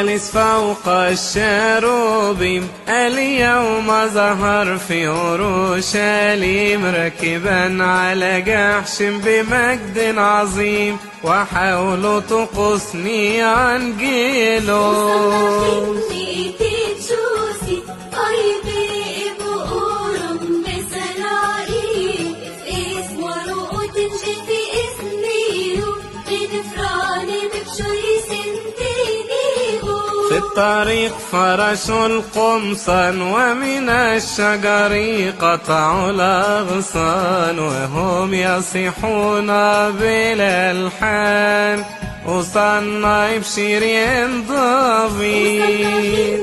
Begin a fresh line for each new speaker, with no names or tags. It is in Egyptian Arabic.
الجالس فوق الشاروبيم اليوم ظهر في أورشليم، راكبا على جحش بمجد عظيم، وحوله طقوس أنجيلوس. في الطريق فرشوا القمصان، ومن الشجر قطعوا الأغصان، وهم يصيحون بالألحان: أوصنا بشيرين ضبيب.